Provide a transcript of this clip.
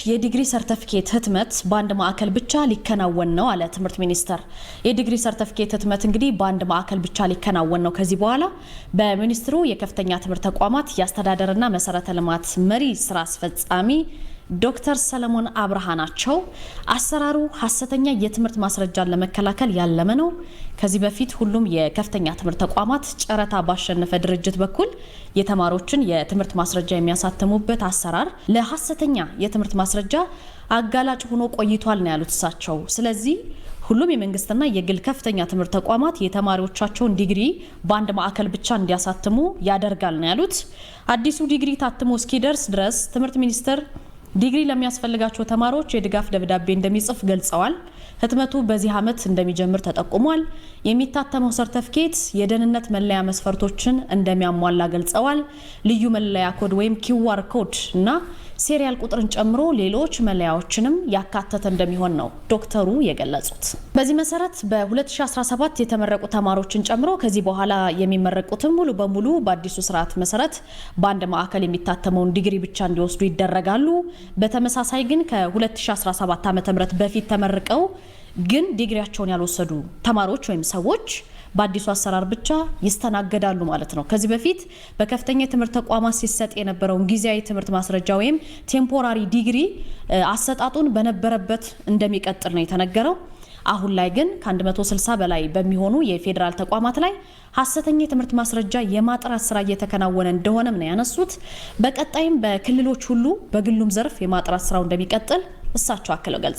የዲግሪ ሰርተፊኬት ህትመት በአንድ ማዕከል ብቻ ሊከናወን ነው አለ ትምህርት ሚኒስቴር። የዲግሪ ሰርተፊኬት ህትመት እንግዲህ በአንድ ማዕከል ብቻ ሊከናወን ነው ከዚህ በኋላ። በሚኒስትሩ የከፍተኛ ትምህርት ተቋማት የአስተዳደርና መሰረተ ልማት መሪ ስራ አስፈጻሚ ዶክተር ሰለሞን አብርሃ ናቸው። አሰራሩ ሀሰተኛ የትምህርት ማስረጃን ለመከላከል ያለመ ነው። ከዚህ በፊት ሁሉም የከፍተኛ ትምህርት ተቋማት ጨረታ ባሸነፈ ድርጅት በኩል የተማሪዎችን የትምህርት ማስረጃ የሚያሳትሙበት አሰራር ለሀሰተኛ የትምህርት ማስረጃ አጋላጭ ሆኖ ቆይቷል ነው ያሉት እሳቸው። ስለዚህ ሁሉም የመንግስትና የግል ከፍተኛ ትምህርት ተቋማት የተማሪዎቻቸውን ዲግሪ በአንድ ማዕከል ብቻ እንዲያሳትሙ ያደርጋል ነው ያሉት። አዲሱ ዲግሪ ታትሞ እስኪደርስ ድረስ ትምህርት ሚኒስቴር ዲግሪ ለሚያስፈልጋቸው ተማሪዎች የድጋፍ ደብዳቤ እንደሚጽፍ ገልጸዋል። ህትመቱ በዚህ ዓመት እንደሚጀምር ተጠቁሟል። የሚታተመው ሰርተፍኬት የደህንነት መለያ መስፈርቶችን እንደሚያሟላ ገልጸዋል። ልዩ መለያ ኮድ ወይም QR code እና serial ቁጥርን ጨምሮ ሌሎች መለያዎችንም ያካተተ እንደሚሆን ነው ዶክተሩ የገለጹት። በዚህ መሰረት በ2017 የተመረቁ ተማሪዎችን ጨምሮ ከዚህ በኋላ የሚመረቁትም ሙሉ በሙሉ በአዲሱ ስርዓት መሰረት በአንድ ማዕከል የሚታተመውን ዲግሪ ብቻ እንዲወስዱ ይደረጋሉ። በተመሳሳይ ግን ከ2017 ዓ.ም በፊት ተመርቀው ግን ዲግሪያቸውን ያልወሰዱ ተማሪዎች ወይም ሰዎች በአዲሱ አሰራር ብቻ ይስተናገዳሉ ማለት ነው። ከዚህ በፊት በከፍተኛ የትምህርት ተቋማት ሲሰጥ የነበረውን ጊዜያዊ ትምህርት ማስረጃ ወይም temporary degree አሰጣጡን በነበረበት እንደሚቀጥል ነው የተነገረው። አሁን ላይ ግን ከ160 በላይ በሚሆኑ የፌዴራል ተቋማት ላይ ሀሰተኛ የትምህርት ማስረጃ የማጥራት ስራ እየተከናወነ እንደሆነም ነው ያነሱት። በቀጣይም በክልሎች ሁሉ በግሉም ዘርፍ የማጥራት ስራው እንደሚቀጥል እሳቸው አክለው ገልጸዋል።